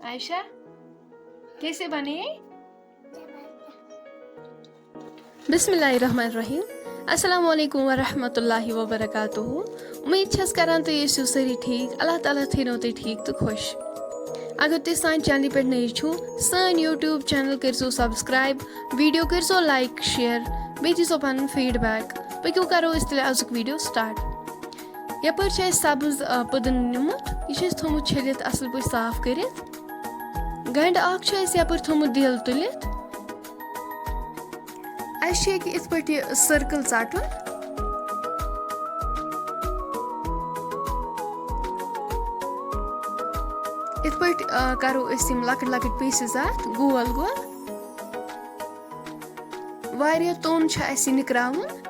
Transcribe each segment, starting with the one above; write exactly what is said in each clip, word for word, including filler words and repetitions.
عائشہ، کیسے بنے؟ بسم اللہ الرحمن الرحیم۔ السلام علیکم ورحمۃ اللہ وبرکاتہ۔ امید چھس کران تُہۍ ٲسِو سٲری ٹھیک۔ اللہ تعالیٰ تھٲینو تُہۍ ٹھیک تہٕ خۄش۔ اگر تُہۍ سانہِ چینلہِ پٮ۪ٹھ نٔے چھِو، سٲنۍ YouTube channel کٔرزیٚو subscribe، video کٔرزیٚو like، share، بیٚیہِ دیٖزیٚو پنُن feedback۔ پٔکِو کرو أسۍ تیٚلہِ أزیُک video start۔ یپٲرۍ چھُ اَسہِ سبٕز، آ، پٔدٕنہٕ نیُمُت۔ یہِ چھُ اَسہِ تھوٚمُت چھٔلِتھ اَصٕل پٲٹھۍ صاف کٔرِتھ۔ گنٛڈٕ اکھ چھُ اَسہِ یپٲرۍ تھوٚمُت دِل تُلِتھ۔ اَسہِ چھُ ییٚکیٛاہ یِتھ پٲٹھۍ یہِ circle ژَٹُن۔ یِتھ پٲٹھۍ، آ، کرو أسۍ یِم لۄکٕٹۍ لۄکٕٹۍ pieces اَتھ گول گول۔ واریاہ توٚن چھُ اَسہِ یہِ نِکراوُن۔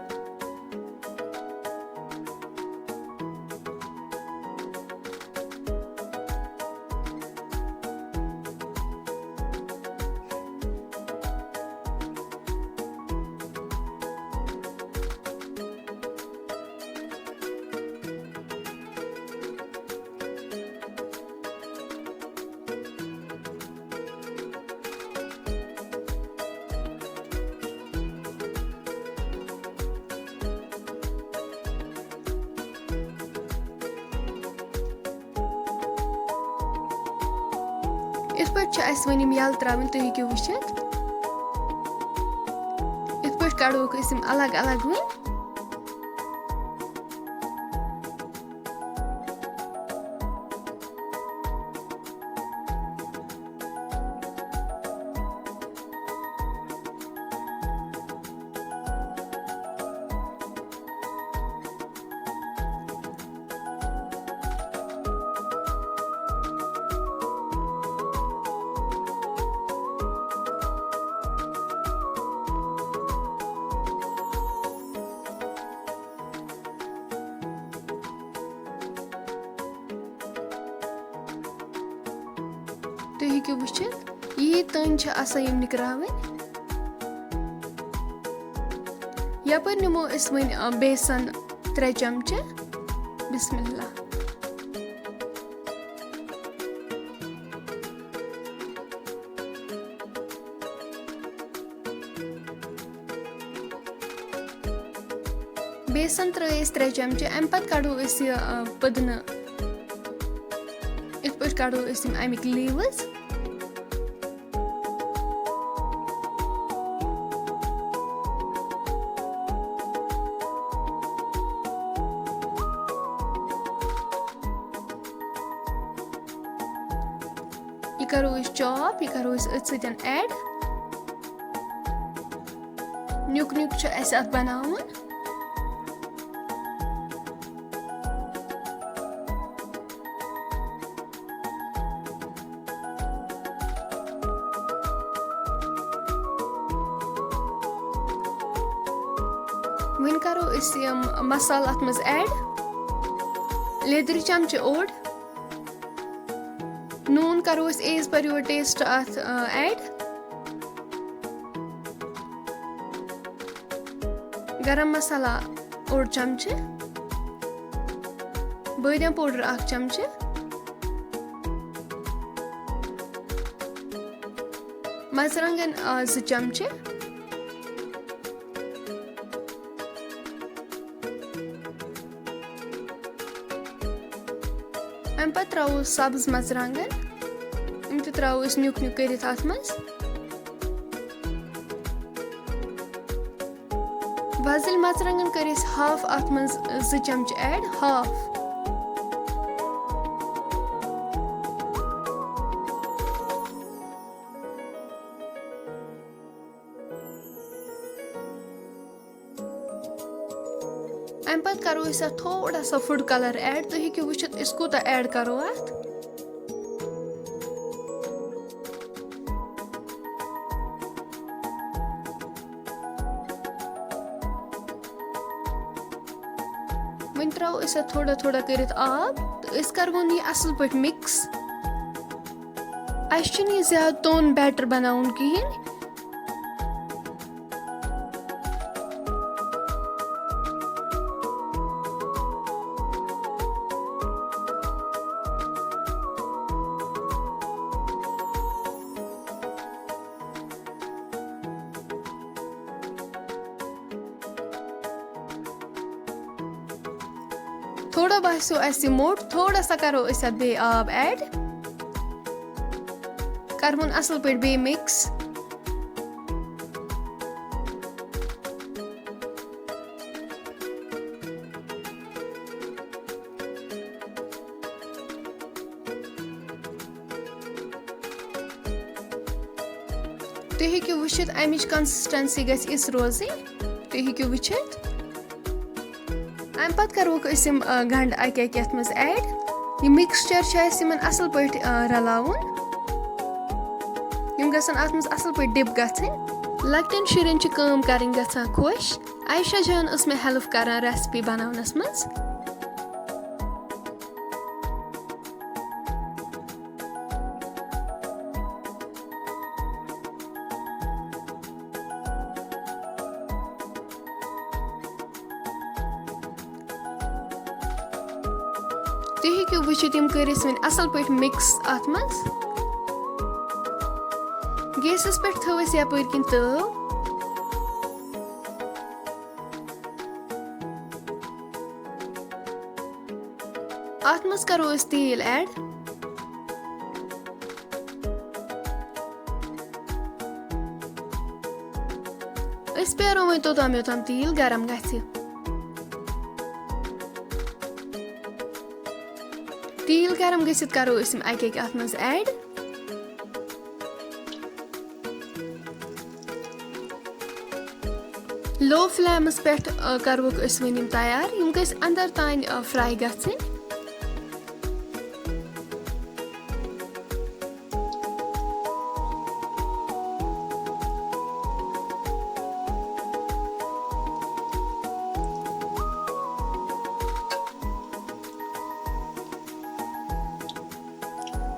یِتھ پٲٹھۍ چھِ اَسہِ وۄنۍ یِم یَلہٕ ترٛاوٕنۍ، تُہۍ ہیٚکِو وٕچھِتھ۔ یِتھ پٲٹھۍ کَڑوکھ أسۍ یِم الگ الگ وۄنۍ۔ تُہۍ ہیٚکِو وٕچھِتھ، یی تٔنۍ چھِ آسان یِم نِکراوٕنۍ۔ یَپٲرۍ نِمو أسۍ وۄنۍ، آ، بیسَن ترٛےٚ چمچہٕ۔ بسم اللہ۔ بیسن ترٲے أسۍ ترٛےٚ چمچہٕ۔ اَمہِ پتہٕ کڑو أسۍ یہِ، آ، پٔدنہٕ۔ یِتھ پٲٹھۍ کڑو أسۍ یِم اَمِکۍ leaves۔ یہِ کرو أسۍ chop، یہِ کرو أسۍ أتھۍ سۭتۍ add۔ نیُک نیُک چھُ اَسہِ اَتھ بناوُن۔ وۄنۍ کرو أسۍ یِم مسالہٕ اَتھ منٛز add۔ لیٚدرِ چمچہٕ اوٚڑ۔ نوٗن کرو أسۍ as per your taste اَتھ، آ، add۔ گرم مسالہ اوٚڑ چمچہٕ، بٲدیان powder اکھ چمچہٕ، مرژٕوانٛگن، آ، زٕ چمچہٕ۔ اَمہِ پتہٕ ترٛاوو سبٕز مرژٕوانٛگن، یِم تہِ ترٛاوو أسۍ نیُک نیُک کٔرِتھ اَتھ منٛز۔ وۄزٕلۍ مرژٕوانٛگن کٔرۍ أسۍ half اَتھ منٛز، زٕ چمچہٕ add، half۔ اَمہِ پتہٕ کرو أسۍ اَتھ تھوڑا سا food colour add۔ تُہۍ ہیٚکِو وٕچھِتھ أسۍ کوٗتاہ add کرو اَتھ۔ وۄنۍ ترٛاوو أسۍ اَتھ تھوڑا تھوڑا کٔرِتھ آب تہٕ أسۍ کرون یہِ اَصٕل پٲٹھۍ mix۔ اَسہِ چھُنہٕ یہِ زیادٕ توٚن batter بَناوُن کِہیٖنۍ۔ تھوڑا باسیو اَسہِ یہِ موٚٹ، تھوڑا سا کَرو أسۍ اَتھ بیٚیہِ آب ایڈ۔ کَرہون اَصٕل پٲٹھۍ بیٚیہِ مِکٕس۔ تُہۍ ہیٚکِو وٕچھِتھ، اَمِچ consistency گژھِ یِژھ روزٕنۍ۔ تُہۍ ہیٚکِو وٕچھِتھ۔ اَمہِ پَتہٕ کَروکھ أسۍ یِم، آ، گَنٛڈٕ اَکہِ اَکہِ یَتھ منٛز ایڈ۔ یہِ mixture چھُ اَسہِ یِمَن اَصٕل پٲٹھۍ، آ، رَلاوُن۔ یِم گژھن اَتھ منٛز اَصٕل پٲٹھۍ dip گژھٕنۍ۔ لۄکٹٮ۪ن شُرٮ۪ن چھِ کٲم کَرٕنۍ گژھان خۄش۔ عائشہ جان ٲس مےٚ help کَران recipe بَناونَس منٛز۔ تُہۍ ہیٚکِو وٕچھِتھ، یِم کٔرۍ اَسہِ وۄنۍ اَصٕل پٲٹھۍ mix اَتھ منٛز۔ گیسَس پٮ۪ٹھ تھٲو اَسہِ یَپٲرۍ کِنۍ تٲو۔ اَتھ منٛز کَرو أسۍ تیٖل ایڈ۔ أسۍ پیارو وۄنۍ توٚتام یوٚتام تیٖل گرم گژھِ۔ تیٖل گرم گٔژھِتھ کرو أسۍ یِم اَکہِ اَکہِ اَتھ منٛز ایڈ۔ Low flameس پٮ۪ٹھ، آ، کروکھ أسۍ وۄنۍ یِم تیار۔ یِم گٔژھۍ اندر تام، آ، fry گژھٕنۍ۔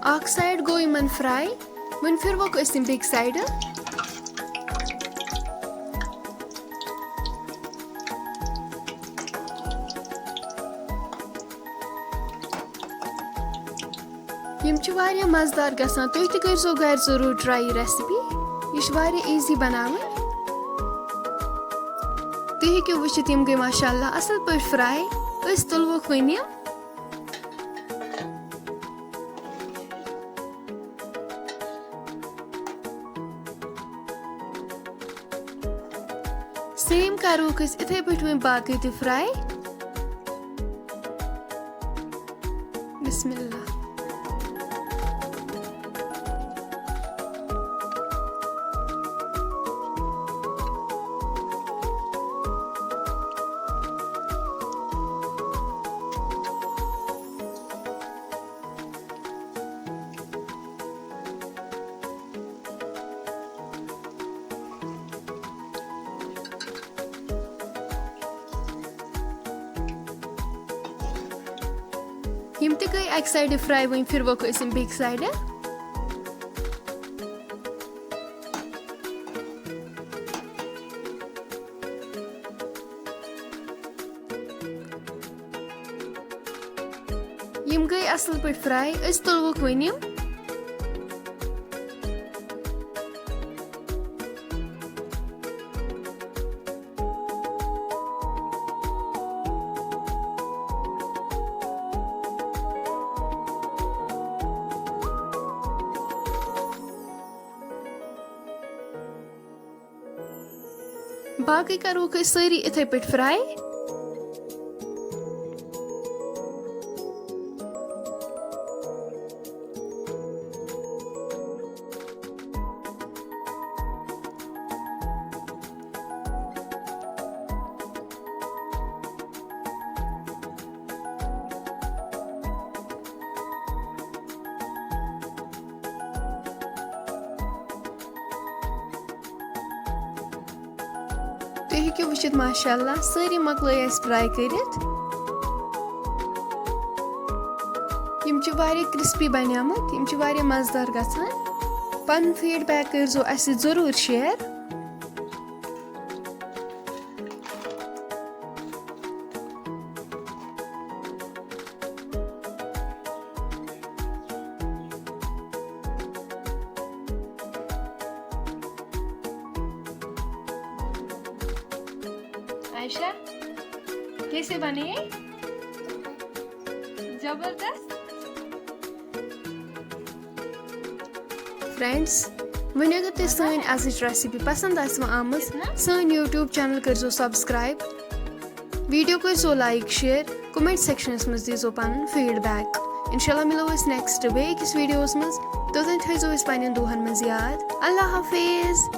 اکھ side گوٚو یِمن fry، وۄنۍ پھِروکھ أسۍ یِم بیٚکہِ sideٕ۔ یِم چھِ واریاہ مَزٕدار گژھان، تُہۍ تہِ کٔرۍزیو گَرِ ضروٗر try یہِ recipe، یہِ چھِ واریاہ easy بَناوٕنۍ۔ تُہۍ ہیٚکِو وٕچھِتھ، یِم گٔے ماشاء اللہ اَصٕل پٲٹھۍ fry۔ أسۍ تُلوکھ وۄنۍ یِم۔ Same کَروکھ أسۍ یِتھَے پٲٹھۍ وۄنۍ باقٕے تہِ fry۔ بسم اللہ۔ یِم تہِ گٔے اَکہِ sideٕ fry، وۄنۍ پھِروکھ أسۍ یِم بیٚکہِ sideٕ۔ یِم گٔے اَصٕل پٲٹھۍ fry، أسۍ تُلوکھ وۄنۍ یِم۔ باقٕے کَروکھ أسۍ سٲری یِتھَے پٲٹھۍ fry۔ تُہۍ ہیٚکِو وٕچھِتھ، ماشاء اللہ، سٲری مۄکلٲے اَسہِ fry کٔرِتھ۔ یِم چھِ واریاہ crispy بَنیمٕتۍ، یِم چھِ واریاہ مَزٕدار گژھان۔ پَنُن feedback کٔرۍزیو اَسہِ سۭتۍ ضروٗر share۔ عائشہ، کیسے بنے؟ زبردست۔ فرینڈس، وۄنۍ اگر تۄہہِ سٲنۍ ازٕچ ریسپی پسند آسِوٕ آمٕژ، سٲنۍ یوٗٹیوب چینل کٔرزیو سبسکرایب، ویڈیو کٔرزیو لایک، شیئر، کمنٹ سیکشنس منٛز دیٖزیو پنُن فیٖڈ بیک۔ انشاءاللہ مِلو أسۍ نیکسٹ بیٚیہِ أکِس ویڈیوس منٛز۔ توٚتام تھٲیزیو أسۍ پننٮ۪ن دُعن منٛز یاد۔ اللہ حافظ۔